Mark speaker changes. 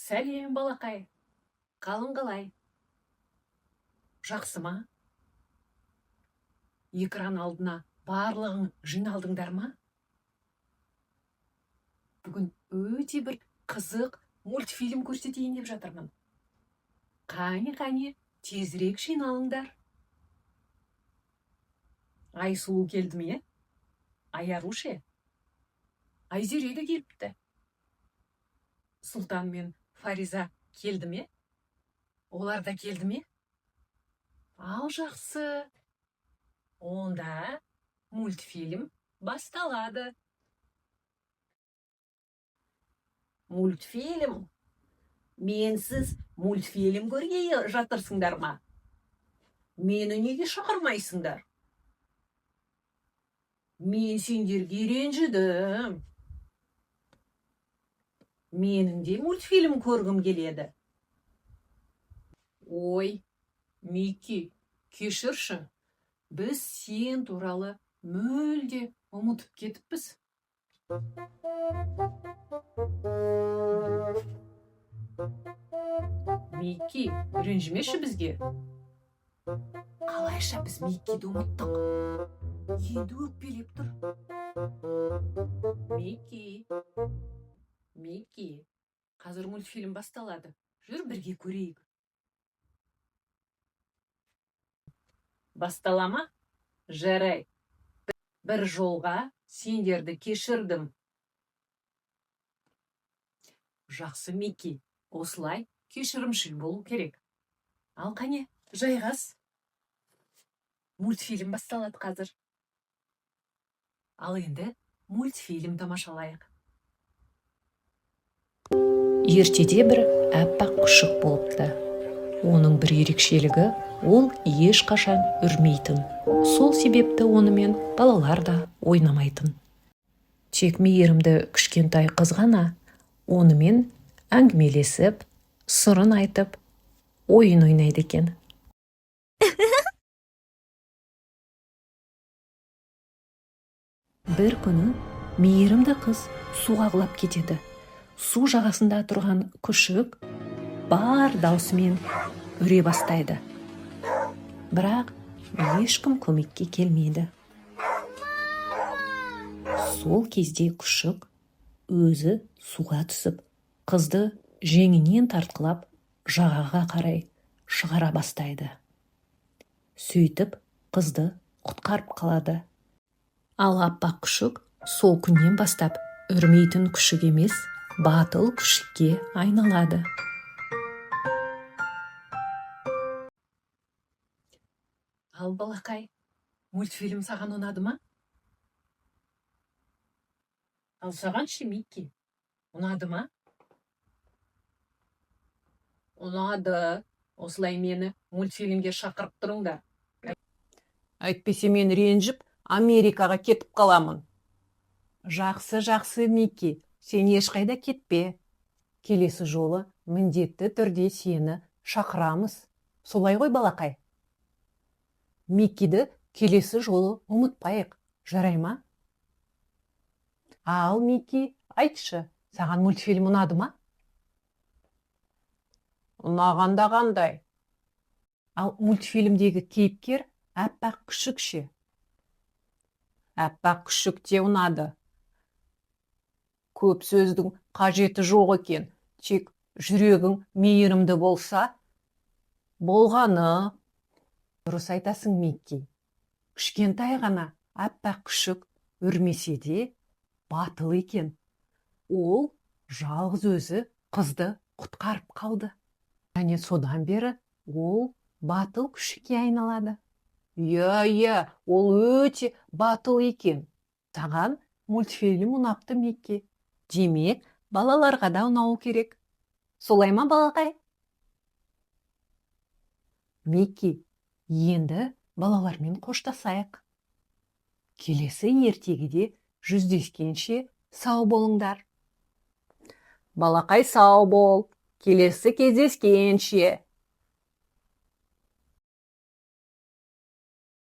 Speaker 1: Сәлем, балақай! Қалың қалай? Жақсы ма? Экран алдына барлығың жиналдыңдар ма? Бүгін өте бір қызық мультфильм көрсетейін деп жатырмын. Қане, қане, тезірек жиналыңдар. Айсұлу келді ме? Айару ше? Айзере де келіпті. Сұлтан мен Фариза келді ме? Олар да келді ме? Ал жақсы. Онда мультфильм басталады.
Speaker 2: Мультфильм? Менсіз мультфильм көргелі жатырсыңдар ма? Мені неге шақырмайсыңдар? Мен сендерге ренжідім. Менің де мультфильм көргім келеді.
Speaker 1: Ой, Микки, кешірші. Біз сен туралы мүлде ұмытып кетіппіз. Микки, ренжімеші бізге. Қалайша біз Миккиді ұмыттық? Енді өкпелеп тұр. Микки, Микки, қазір мультфильм басталады. Жүр, бірге көрейік. Бастала ма? Жарай. Бір жолға сендерді кешірдім. Жақсы, Микки, осылай кешірімшіл болу керек. Ал қане, жайғас. Мультфильм басталады қазір. Ал енді мультфильм тамашалайық. Ертеде бір аппақ күшік болыпты. Оның бір ерекшелігі, ол ешқашан үрмейтін. Сол себепті онымен балалар да ойнамайтын. Тек мейірімді кішкентай қыз ғана онымен әңгімелесіп, сырын айтып, ойын ойнайды екен. Бір күні мейірімді қыз суға құлап кетеді. Су жағасында тұрған күшік бар даусымен үре бастайды. Бірақ ешкім көмекке келмейді. Сол кезде күшік өзі суға түсіп, қызды жеңінен тартқылап, жағаға қарай шығара бастайды. Сөйтіп қызды құтқарып қалады. Ал аппақ күшік сол күннен бастап үрмейтін күшік емес, батыл күшікке айналады. Ал, балақай, мультфильм саған ұнады ма? Ал саған ше, Микки, ұнады ма? Ұнады. Осылай мені мультфильмге шақырып тұрыңдар.
Speaker 2: Әйтпесе мен ренжіп, Америкаға кетіп қаламын. Жақсы, жақсы, Микки, сен ешқайда кетпе. Келесі жолы міндетті түрде сені шақырамыз. Солай ғой, балақай? Миккиді келесі жолы ұмытпайық, жарай ма? Ал, Микки, айтшы, саған мультфильм ұнады ма? Ұнағанда қандай? Ал мультфильмдегі кейіпкер аппақ күшік ше? Аппақ күшік те ұнады. Көп сөздің қажеті жоқ екен, тек жүрегің мейірімді болса, болғаны. Дұрыс айтасың, Микки. Кішкентай ғана аппақ күшік үрмесе де батыл екен. Ол жалғыз өзі қызды құтқарып қалды. Және содан бері ол батыл күшікке айналады. Иә, иә, ол өте батыл екен. Саған мультфильм ұнапты, Микки. Демек, балаларға да ұнауы керек. Солай ма, балақай? Микки, енді балалармен қоштасайық. Келесі ертегіде жүздескенше сау болыңдар. Балақай, сау бол. Келесі кездескенше.